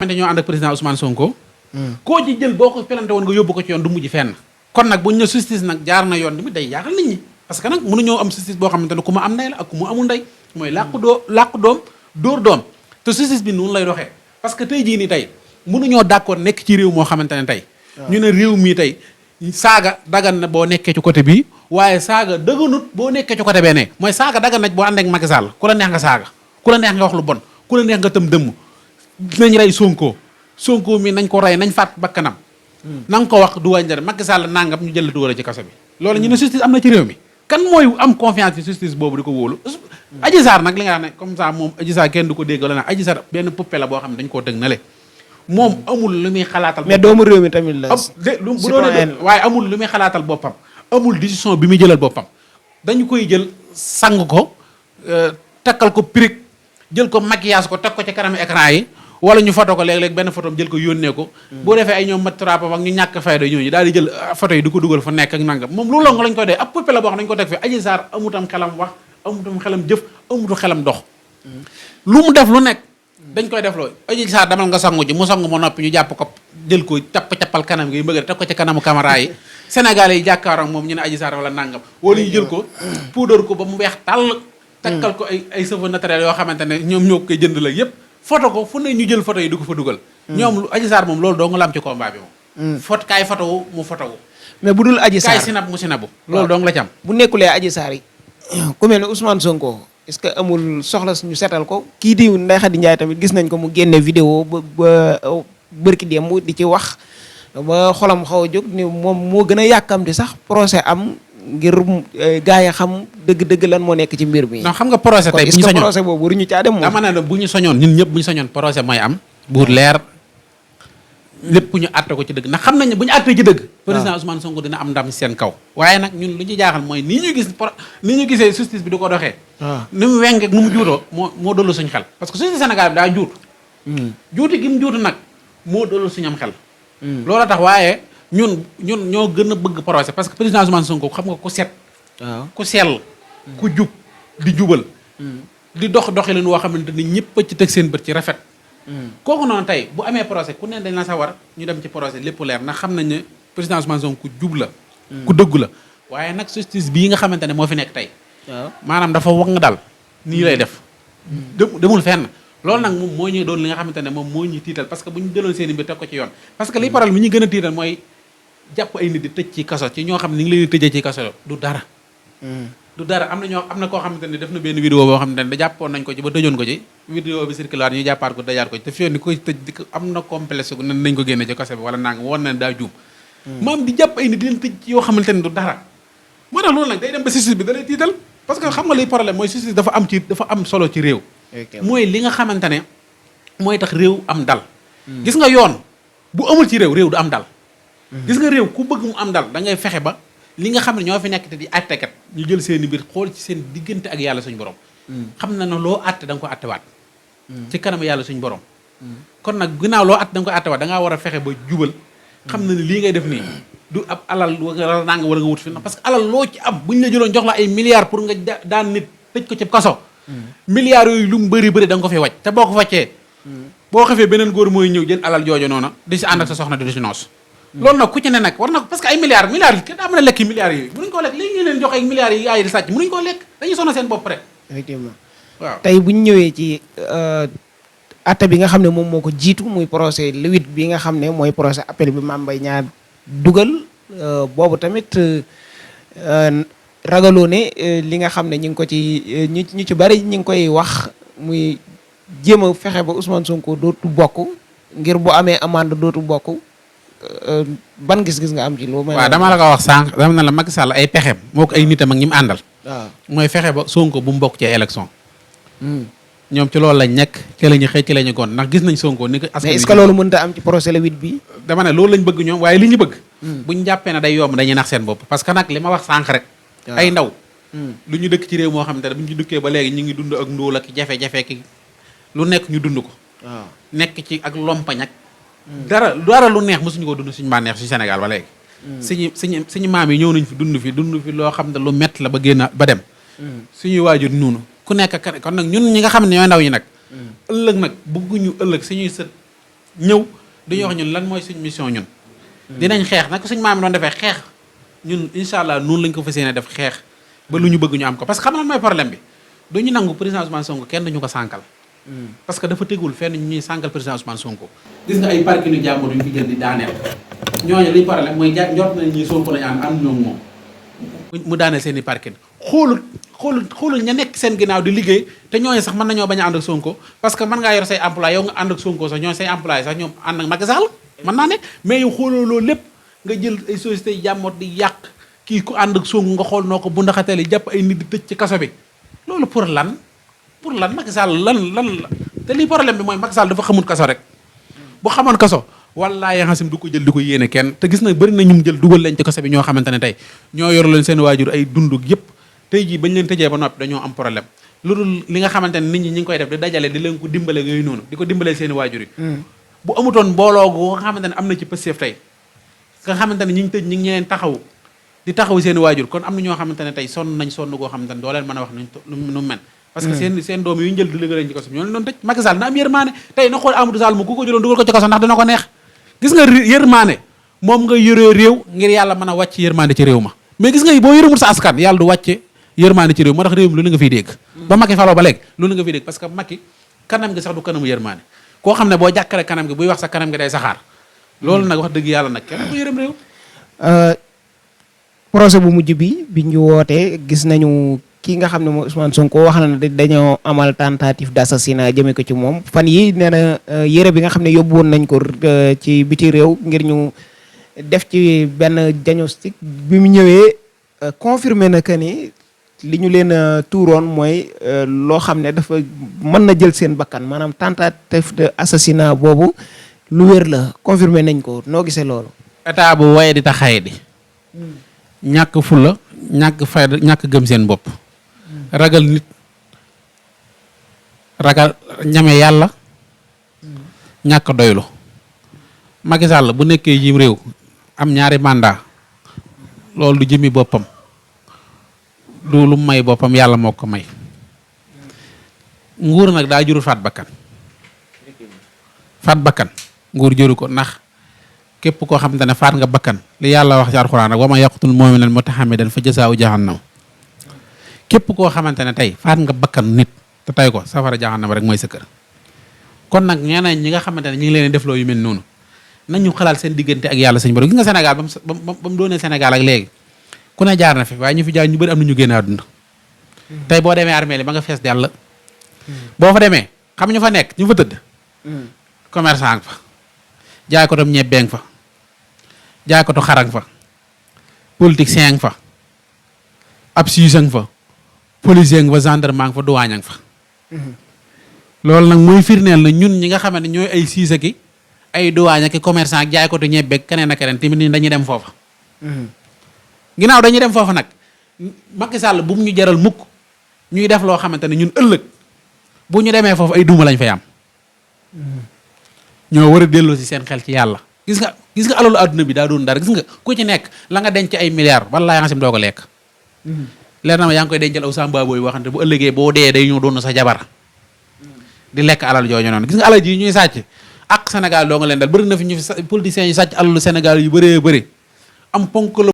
xamante ñoo ànd ak président Ousmane Sonko. koo ci jël boo ko pelante woon nga yóbbu ko ci yoon du mujj fenn. kon nag buñ ne justice nag jaar na yoon bi day yaaxal nit ñi parce que nag mënuñoo am justice boo xamante ne ku ma am ndey la ak ku ma amul ndey mooy làqu doom dóor doom te justice bi noonu lay doxee parce que tey jii nii tey mënuñoo d'accord nekk ci réew moo xamante ne tey ñu ne réew mii tey saaga dagan na boo nekkee ci côté bii waaye saaga dëgganut boo nekkee ci côté bee ne mooy saaga dagan na boo ànd ak Macky Sall ku la neex nga saaga ku la neex nga wax lu bon ku la neex nga tëm dëmm nañ rey Sonko mi nañ ko rey nañ faat bakkanam na nga ko wax du wàññi Macky Sall nangam ñu jël la dugal ci kaso bi loolu ñu ne justice am na ci réew mi kan mooy am confiance ci justice boobu di ko wóolu Adji Sarr nag li nga xam ne comme ça moom Adji Sarr kenn du ko dégg la nag Adji Sarr benn poupée la boo xam ne dañ koo tëg na le moom amul lu muy xalaatal mais doomu réew mi tamit la bu doon waaye amul lu muy xalaatal boppam amul décision bi muy jëlal boppam dañu koy jël sang ko takkal ko pirig jël ko maquillage ko teg ko ci kanam écran yi wala ñu photo ko léeg-léeg benn photo jël ko yónnee ko boo defee ay ñoom matrapam ak ñu ñàkk fayda ñooñu daal di jël photo yi di ko dugal fa nekk ak nangam moom lu long lañ koy dee ab poupée la boo xam ne dañu ko teg fi Adji Sarr amutam xelam wax amutam xelam jëf amutu xelam dox lu mu def lu nekk dañ koy def loo Adji Sarr demal nga sangu ji mu sangu ma noppi ñu jàpp ko jël ko cappal kanam gi bëgg teg ko ci kanamu caméra yi Sénégalais yi jàkkaar ak moom ñu ne Adji Sarr wala nangam wala ñu jël ko poudre ko ba mu weex tàll takkal ko ay cheveux naturels yoo xamante ne ñoom ñoo koy jënd la yépp photo ko fu ne ñu jël photo yi du ko fa dugal ñoom Adji Sarr moom loolu doo nga lam ci combat bi moom photo kaay photo wu mu photo wu mais bu dul Adji Sarr kaay sinab mu sinabu loolu doo nga la ci am bu nekkulee Adji Sarr yi ku mel ne Ousmane Sonko est-ce que amul soxla ñu setal ko kii di Ndeye Khady Ndiaye tamit gis nañ ko mu génne vidéo ba bërki démb di ci wax ba xolam xaw a jóg ni moom moo gën a yàkkamti sax procès am ngir gaa yi xam dëgg-dëgg lan moo nekk ci mbir mi. non xam nga procès tey bu ñu sañoon procès boobu waruñu caa dem moom. dama ne bu ñu sañoon ñun ñëpp bu ñu sañoon procès mooy am. bu leer lépp ñu àtte ko ci dëgg ndax xam nañ ne bu ñu àttee ci dëgg. président Ousmane Sonko dina am ndam seen kaw. waaye nag ñun lu ñu jaaxal mooy ni ñu gisee justice bi di ko doxee. ni mu weng ak nu mu juutoo moo dollu suñu xel. parce que justice Sénégal bi daa juut. juuti gi mu juutu nag moo dollu suñu am xel. loolu tax waaye. ñun ñoo gën a bëgg procès parce que président Ousmane Sonko xam nga ku set. waaw ku sell. ku jub di jubal. di doxalin woo xamante ni ñëpp a ci teg seen bët ci rafet. kooku noonu tey bu amee procès ku ne dañ la sawar ñu dem ci procès lépp leer ndax xam nañ ne président Ousmane Sonko ku jub la. ku dëgg la waaye nag justice bii nga xamante ne moo fi nekk tey. waaw maanaam dafa wax nga daal nii lay def. demul fenn. loolu nag moom moo ñuy doon li nga xamante ne moom moo ñuy tiital parce que bu ñu jëloon seen i mbir teg ko ci yoon parce que li paral mi ñu gën a tiital mooy jàpp ay nit di tëj ci kaso ci ñoo xam ne ni ngi leen di tëjee ci kaso du dara du dara am na koo xamante ne def na benn vidéo boo xamante ne da jàppoon nañ ko ci ba tëjoon ko ci vidéo bi circulaire ñu jàppaat ko dajaat ko ci te fi yoon ni koy tëj di ko am na complexe gu nañ ko génne ci kaso bi wala nanga woon na daa juum maam di jàpp ay nit di leen tëj ci yoo xamante ne du dara moo tax loolu nag day dem ba justice bi da lay tiital parce que xam nga liy problème mooy justice dafa am solo ci réew mooy li nga xamante ne mooy tax réew am dal gis nga yoon bu amul ci réew du am dal gis nga réew ku bëgg mu am dal da ngay fexe ba li nga xam ne ñoo fi nekk te di attekat ñu jël seeni mbir xool ci seen diggante ak yàlla suñu borom xam na ne loo atte da nga ko attewaat ci kanam yàlla suñu borom kon nag ginnaaw loo atte da nga ko attewaat da ngaa war a fexe ba jubal xam na ne lii ngay def nii du ab alal wala nanga war nga wut fi parce que alal loo ci am bu ñu la jëloon jox la ay milliards pour nga daan nit tëj ko ci kaso milliards yooyu lu mu bëri da nga ko fi wàcc te boo ko wàccee boo xefee beneen góor mooy ñëw jël alal jooju noonu di si ànd ak sa soxna di si noos loolu nag ku ci ne nag war na ko parce que ay milliards yi kenn daa mën a lekk milliards yooyu mënuñu koo lekk léegi ñu leen jox ay milliards yi ay di sàcc mënuñu koo lekk dañuy sonal seen bopp rek effectivement waaw tey bu ñu ñëwee ci atte bi nga xam ne moom moo ko jiitu muy procès le 8 bi nga xam ne mooy procès appel bi Mame Mbaye Niang dugal boobu tamit ragaloo ne li nga xam ne ñu ngi ko ci ñu ci bari ñu ngi koy wax muy jéem a fexe ba Ousmane Sonko dootu bokk ngir bu amee amande dootu bokk ban gis-gis nga am ci loolu. waaw dama la ko wax sànq dama ne la Macky Sall ay pexeem moo ko ay nitam ak ñi mu àndal. waaw mooy fexe ba Sonko bu mu bokk ci élection. ñoom ci loolu lañ nekk ci la ñu xëy ci la ñu gont ndax gis nañ Sonko ni ko. mais est-ce que loolu mënta am ci procès le 8 bi. dama ne loolu lañ bëgg ñoom waaye li ñu bëgg. buñ jàppee ne day yomb dañuy nax seen bopp parce que nag li ma wax sànq rek. ay ndaw. lu ñu dëkk ci réew moo xamante ne bu ñu dëkkee ba léegi ñu ngi dund ak ndóol ak jafe-jafe ki lu nekk ñu dund ko. waaw nekk ci ak lompañ ak. dara lu neex mosuñu ko dund suñu bànneex ci Sénégal ba léegi. suñu maam yi ñëw nañ fi dund fi loo xam ne lu métti la ba génn ba dem. suñuy waajur noonu ku nekk kon nag ñun ñi nga xam ne ñooy ndaw ñi nag. ëllëg nag bëgguñu ëllëg suñuy sët ñëw dañuy wax ñun lan mooy suñ mission ñun. dinañ xeex nag suñ maam doon defee xeex ñun incha allah noonu lañ ko fas yéene def xeex ba lu ñu bëgg ñu am ko parce que xam nga lan mooy problème bi du ñu nangu président Ousmane Sonko kenn duñu ko sànkal. parce que dafa tegul fenn ñuy sànkal président Ousmane Sonko. gis nga ay parking yu jàmbur yu fi jël di daaneel ñooñu liy problème mooy njort nañ ñi Sonko lañu am ñoom moom mu daaneel seen i parking xoolul ña nekk seen ginnaaw di liggéey te ñooñu sax mën nañoo bañ a ànd ak Sonko parce que mën ngaa yor say emploi yow nga ànd ak Sonko sax ñooñu say emploi sax ñoom ànd ak Macky Sall mën naa ne mais yow xooloo loolu lépp nga jël ay sociétés yi jàmbur di yàq kii ku ànd ak Sonko nga xool noo ko bu ndaxateel jàpp ay nit di tëj ci kaso bi loolu pour lan Macky Sall lan la te lii problème bi mooy Macky Sall dafa xamul kaso rek bu xamoon kaso wallaahi xasim du ko jël di ko yéene kenn te gis na bëri na ñu jël dugal leen ci kaso bi ñoo xamante ne tey ñoo yor leen seen waajur ay dundug yëpp tey jii bañ leen tëjee ba noppi dañoo am problème lu dul li nga xamante ne nit ñi ngi koy def di dajale di leen ko dimbale yooyu noonu di ko dimbalee seen i waajur yi bu amutoon mbooloo gu nga xamante ne am na ci Pastef tey nga xamante ne ñi ngi tëj ñi ngi leen taxaw di taxaw seen i waajur kon am na ñoo xamante ne tey sonn nañ sonn goo xamante ne doo leen mën a wax nu mel parce que seen doom yu ñu jël di liggéey ci kaso ñoo leen doon tëj Macky Sall na am yërmaane tey na xool Amadou Sall mu ku ko jëloon dugal ko ci kaso ndax dina ko neex gis nga yërmaane moom nga yoree réew ngir yàlla mën a wàcc yërmaane ci réew ma mais gis nga boo yërëmul sa askan yàlla du wàcce yërmaane ci réew moo tax réew mi lu na nga fiy dégg ba Macky faloo ba léegi lu na nga fiy dégg parce que Macky kanam gi sax du kanamu yërmaane koo xam ne boo jàkkale kanam gi buy wax sa kanam gi day saxaar loolu nag wax dëgg yàlla nag kenn ko yërëm réew projet bu mujj bi ñu wootee gis nañu kii nga xam ne mooy Ousmane Sonko wax na ne dañoo amal tentative d'assassinat jëmee ko ci moom fan yi nee na yére bi nga xam ne yóbbu woon nañ ko ci biti réew ngir ñu def ci benn diagnostic bi mu ñëwee confirmé na que ni li ñu leen tuuroon mooy loo xam ne dafa mën na jël seen bakkan maanaam tentative d'assassinat boobu lu wér la confirmé nañ ko noo gisee loolu. état bu waye di taxaye di ñàkk fulla ñàkk fayda ñàkk gëm seen bopp ragal nit ragal ñame yàlla ñàkk doylu Macky Sall bu nekkee ji réew am ñaari mandat loolu du jëmi boppam du lu may boppam yàlla moo ko may nguur nag daa jurul faat bakkan nguur jëru ko ndax képp koo xamante ne faat nga bakkan li yàlla wax ci alxuraan rek wa man yaqtul mu'minan muta'ammidan fa jazaa'u jahannam képp koo xamante ne tey faat nga bakkan nit te tey ko safara jahannam rek mooy sa kër kon nag ñeneen ñi nga xamante ne ñi ngi leen def loo yu mel noonu nañu xalaat seen diggante ak yàlla suñu borom gis nga Sénégal ba mu doonee Sénégal ak léegi ku ne jaar na fi waaye ñu fi jaar ñu bëri am na ñu génn àdduna tey boo demee armée li ba nga fees dell boo fa demee xam ñu fa nekk ñu fa tëdd commerçant fa jaay ko tam ñebbeeng fa jaay ko to xarang fa politicien fa ab siisang fa policier fa gendarme fa douane fa loolu nag mooy firneel na ñun ñi nga xamante ne ñooy ay siisa ki ay douane ki commerçant ak jaay ko to ñebbeeg keneen ak keneen tamit ni dañuy dem foofa ginnaaw dañuy dem foofa nag Macky Sall bu mu ñu jaral mukk ñuy def loo xamante ne ñun ëllëg bu ñu demee foofu ay duuma lañ fay am ñoo war a delloo si seen xel ci yàlla gis nga alalu àdduna bi daa doon dara gis nga ku ci nekk la nga denc ay milliards wallaahi nga sim doo ko lekk leer na ma yaa ngi koy dencal aw samba booy waxante bu ëllëgee boo dee day ñëw doon sa jabar di lekk alal jooju noonu gis nga alal ji ñuy sàcc ak Sénégal doo nga leen dal bëri na fi ñu fi politiciens yi sàcc alalu Sénégal yu bëree bëri am ponk la